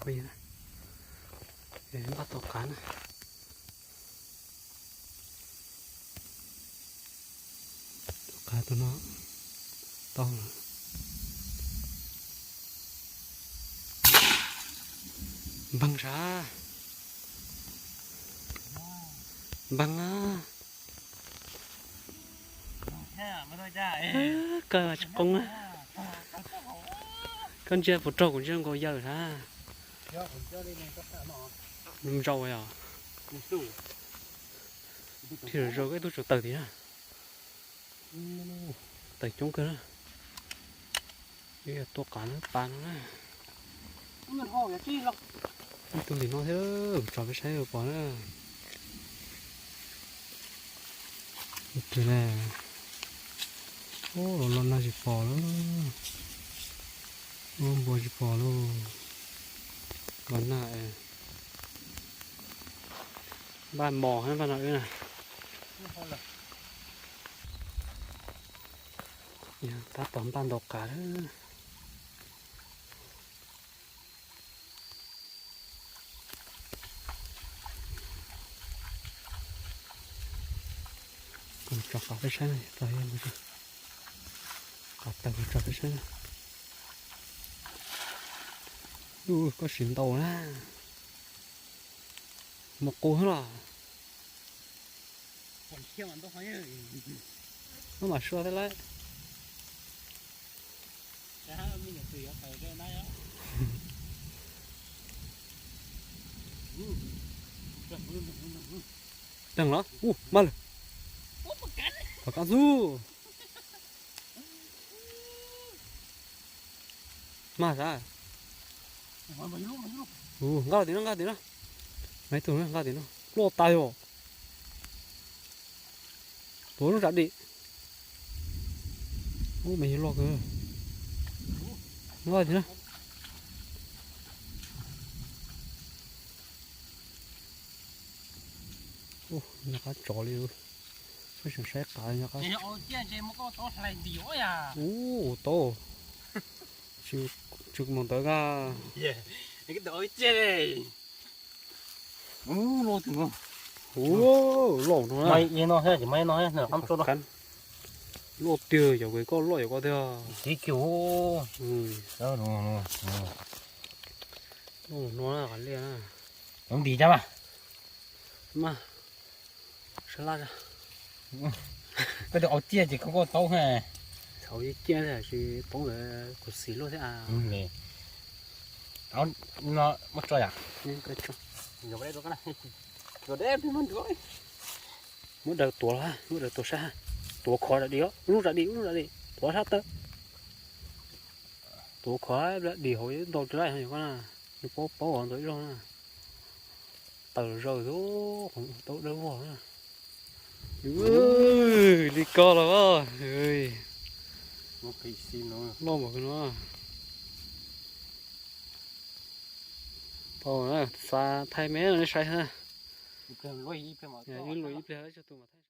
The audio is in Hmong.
Peb npaj tua qav na. Tua qav tus no tau. Npag sav, npag a. Koj tsis qoob na. Koj ntsia puas raug kuv ntsia nkaus yawm na. Nws ntsaum yom. Dhia zom zaws ib tug tsuas tawm tim na. Tawm coob kawg na. Tua qav na, pas no na. Ib tug li no thiab, tso peb saib pom na. Tus na, los los nag tsis pom lawm, ua npua tsis pom lawm. Los nag, npaj mos npaj no wb na. Tab tom npaj ntaus qav lawm. Tso qav peb saib, qav tawg tso peb saib. Koj sim ntaus na. Mus qus xwb los. Maj mam sua thiab lauj. Deeg los? Ub, mag lawm. Tom qab xwb. Mag sas. Nqa tim no, nqa tim no. Nqa tim no, nqa tim no. Loj tas yom. Tuav lub zam dim. Ub, me yug loj kawg. Nqa tim no. Nyob qab tsov li, pheej tseem saib qav nyob qab. Ub, tau. Tsis mus ntawd nka. Ub, loj no. Loj tiag, yog koj loj yog koj tiag. Loj no, qhov liaj na. Mas, sab laj. Koj tus au ciaj ces koj koj taub ha. Txhaum ciaj tsis poob lawm, kuv xis luaj thiab a. No muab tso yom. Muab daws tuav los, muab daws tuav sab, tuav khov zam dim, ub lub zam dim, ub lub zam dim, tuav sab tawm. Tuav khov zam dim hauv ntau rau lawm, yog koj na, nws paub paub ntau ib zaug na. Taws zaws xwb, tau dawb vog na. Li ko los, loj npaum no. Tau, xav thaij me no nej saib na. Ib luag ib pliag tsaug tus mam thaij.